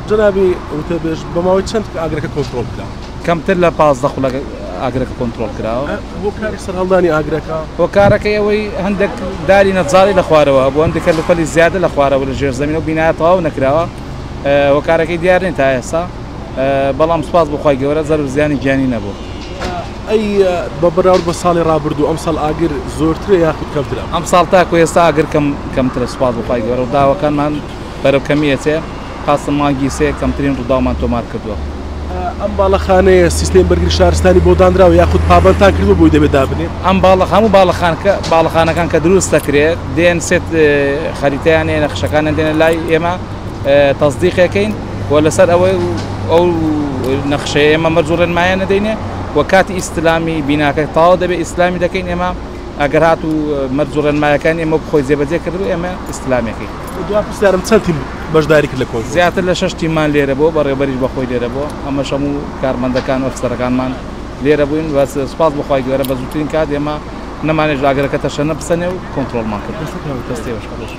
جەنابی وتەبێژ بە ماوەی چەند ئاگرەکە کۆنترۆڵ کرا؟ کەمتر لە 15 خولەک ئاگرەکە کۆنترۆڵ کراوە. هۆکاری سەرهەڵدانی ئاگرەکە؟ هۆکارەکەی ئەوەی هەندێک داری نەجاری لە خوارەوە هەبوو، هەندێک کەلوپەلی زیادە لە خوارەوە لە ژێر زەمینە و بینایە تەواو نەکراوە، هۆکارەکەی دیار نیە تا ئێستا، بەڵام سوپاس بۆ خوای گەورە زەرەر و زیانی گیانی نەبوو. ئەی بە بەراورد بە ساڵی ڕابردوو ئەمساڵ ئاگر زۆرترە یاخود کەمترە؟ ئەمساڵ تاکو ئێستا ئاگر کەم کەمترە سوپاس بۆ خوای گەورە، ڕووداوەکانمان بەرەو کەمی ئەچێ، خاستن مانگی سێ کەمترین ڕووداومان تۆمار کردووە. ئەم باڵەخانەیە سیستەمی بەرگری شارستانی بۆ دانراوە یاخود پابەندتان کردووە بۆی دەبێت دابنێن؟ ئەم باڵە هەموو باڵەخانکە باڵەخانەکان کە دروست دەکرێت دێن سێت خەریتەیان هەیە نەخشەکانیان دێنە لای ئێمە تەسدیقێکەین و لەسەر ئەوەی ئەو نەخشەیە ئێمە مەرج و ڕێنمایان نەدەینێ و کاتی ئیسلامی بیناکە تەواو دەبێت ئیسلامی دەکەین ئێمە ئەگەر هاتوو مەرج و ڕێنمایەکانی ئێمە خۆی جێبەجێ کردبوو ئێمە ئیسلامیەکەی. دوا پرسیارم چەند تیم بەشداری کرد لە کۆنترۆڵ؟ زیاتر لە شەش تیممان لێرە بوو، بەڕێوەبەریش بە خۆی لێرە بوو، ئەمەش هەموو کارمەندەکان و ئەفسەرەکانمان لێرە بووین و سوپاس بۆ خوای گەورە بە زووترین کات ئێمە نەمانێشت ئاگرەکە تەشەنە بسەنێ و کۆنترۆڵمان کرد. دەستی ئێوەش خۆش.